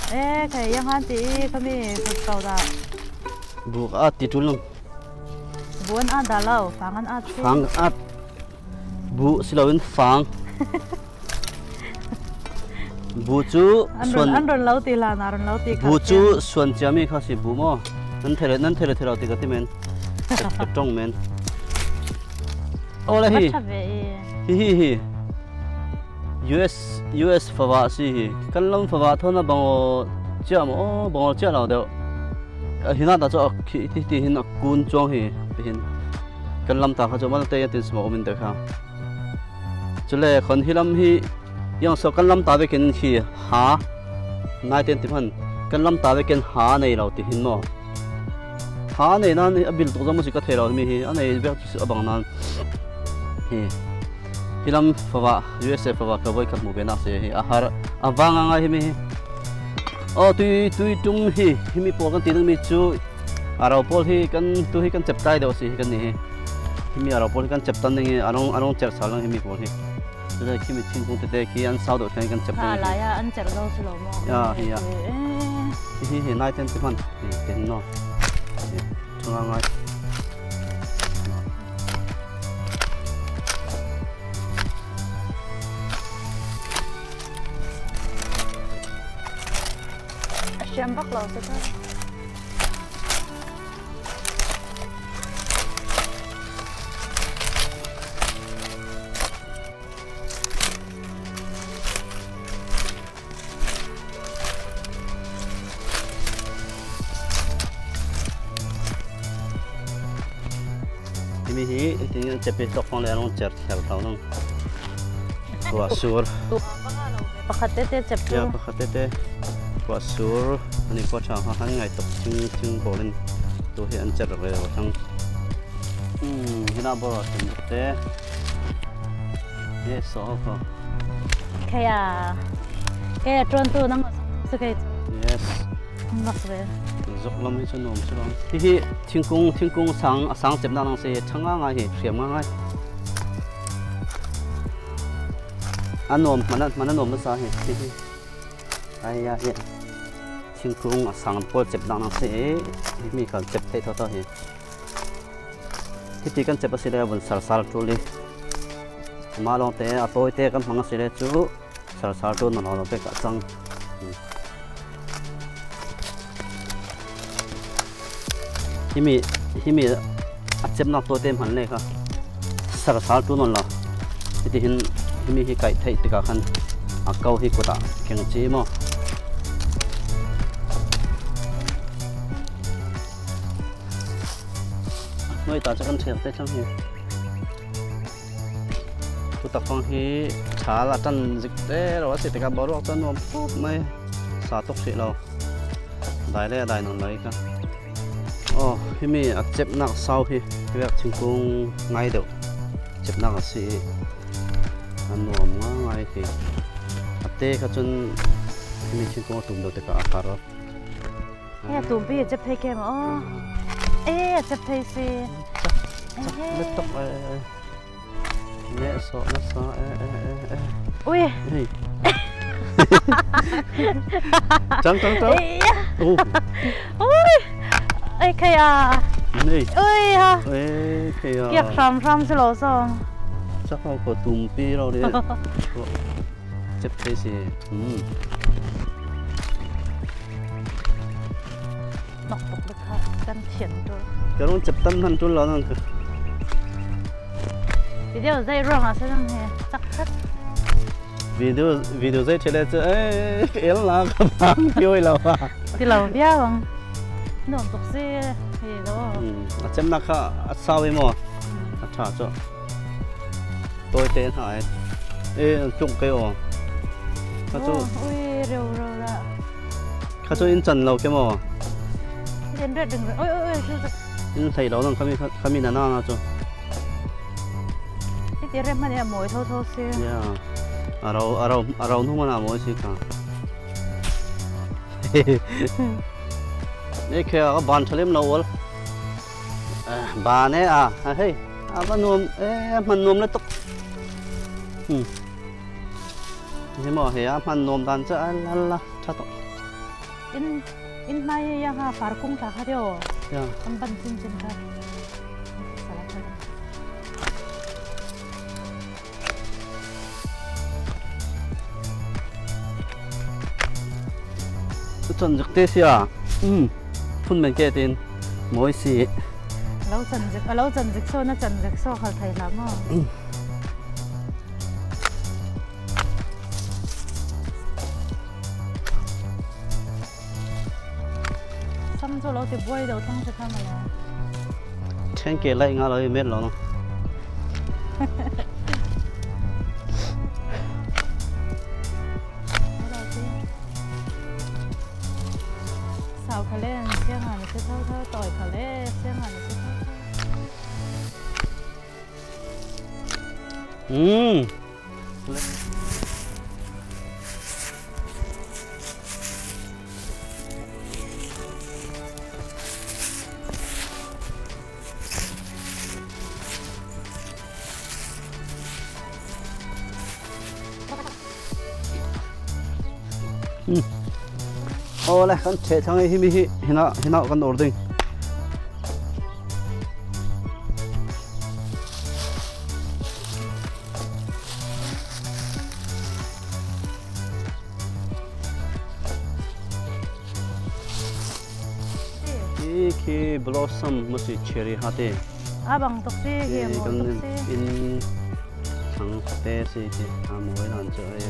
Eh, kei yang han ti kami ko da. Bu a ti tul nang. Buan a da lo, fang an at si. Fang at. Bu siloin fang. Bu cu suan an ron lo ti la na ron lo ti Bu cu suan ciami kha si bu mo. Nan thele nan thele thelo ti ka ti men. Ka tong men. Ola hi. Hi hi hi. US US fawa si hi. Kan lam fawa thona bango chia mo bango chia lo deuh. Hina ta cho khi ti ti hin kun chuang hi hin. Kan lam ta kha chu mal te tin smo min te kha. Chule khon hi lam hi yang so kan lam ta vekin hi ha nai ten ti man kan lam ta vekin ha nei lo ti hin mo. Ha nei nan a bil tuk zong si ka thei lo mi hi a nei vek chu abang nan hi hi lam fawa USA fawa ka voi khat mu ve na se hi a har a wang anga hi mi hi o tui tui tum hi hi mi pawl kan ti mi chu arau pawl hi kan tu hi kan chep tai deuh si hi kan ni hi hi mi arau pawl hi kan chep tan ding hi arong arong cher sal hi mi pawl hi chu khi mi thingkung tete khi an sau deuh theng kan chep Ha lai ah an cher lo si lo mo. Ya hi ya. Hi hi nai ten ti man hi ten no. Chunga ngai. Siam bak lo se ta. Himi hi tin an chepe tok le rong cher thel thau nang tua sur Pakhat te te chep ya pakhat te te tua sur ani ko cha ha han ngai tok ching ching bolin tu hi an cher re wa thang hina bor tin te ye so ko Kaya kaya tuan tu nang se kai yes mak ve zok lam hi chu nom chu lam hi hi thingkung thingkung sang sang chep na nang se thanga nga hi hriam nga ngai an nom mana mana nom na sa hi hi hi ai ya hi thingkung sang pol chep na nang se hi mi kan chep thei tho tho hi Hiti kan chep a si le vun sarsal ṭul i amah lawngte a tawite kan hmang a si le cu sarsal ṭul na lawng pek ah cang. Himi himi a chepnak tawite hman le kha sarsal ṭul non lo. Hiti hin himi hi kaih theih tikah khan a ko hi kut ah keng chi maw. Noi ta cha kan thiam te chang hi. Tu tak fang hi chal a tan zik te ro a si tikah boruak chu a nuam khawp mai. Sa tuk hrih lo. Dai le a dai nawn lai kha. Oh, himi a chepnak sau hi vek thingkung ngai deuh chepnak a si i a nuam ngai hi. A te kha cun himi thingkung a tum deuh tikah a har. He tumpi chep thei ke ma o. E chep thei si. Le tok e. Ne so na so e e e e. Ui. Chang chang chang. Ui. Ai khai à. Nei. Ui ha. Ê khai à. Kiak ram ram si lo song. Chắc không có tumpi đâu đấy. Chep thei si. Mm. Nok tuk le kha kan thian tul. Ka rung chep tam han tul lo nan. Video zai ruang ah sa he chak chak. Video video zai thele chu e el la ka bang pioi lo a. Ti lo bia bang. Nuam tuk si hi lo. A chem na kha a sawi mo. A tha cho. Tôi tên hỏi ê trụng cây ồ kha chu ui rêu rêu la kha chu in chan lo ke mo đến đợt đừng ôi ôi ôi in thầy lo nang khami khami na na na chu cái tiếng rem mà mỗi thô thô xia yeah arau arau arau nu mana moi si ka ne khe a ban thalem lo wal ba ne a hei a va nuam e hman nuam le tuk hi mo he a hman nuam dan cha la la tha to. In in hmai ya ha far kung ta kha dio. Ya. An ban chin chin kha. Sala kha. Chan zik te sia. Phun men ke tin. Moi si. Lo chan zik lo chan zik so na chan zik so khal thai la mo. Sam chu lo ti buai deuh thang si kha mawle. Then ke lai nga lo i met lo no. Sau kha le siang ah na si tho tho tawi kha le siang ah na si tho tho. Awle kan ṭheh thang i himi hi hina hina kan or ding. Khi khi blossom ma si cherry ha te. A bang tuk si hi Khi mawi kan tuk si. In thang te si ti a mawi lan chu ai.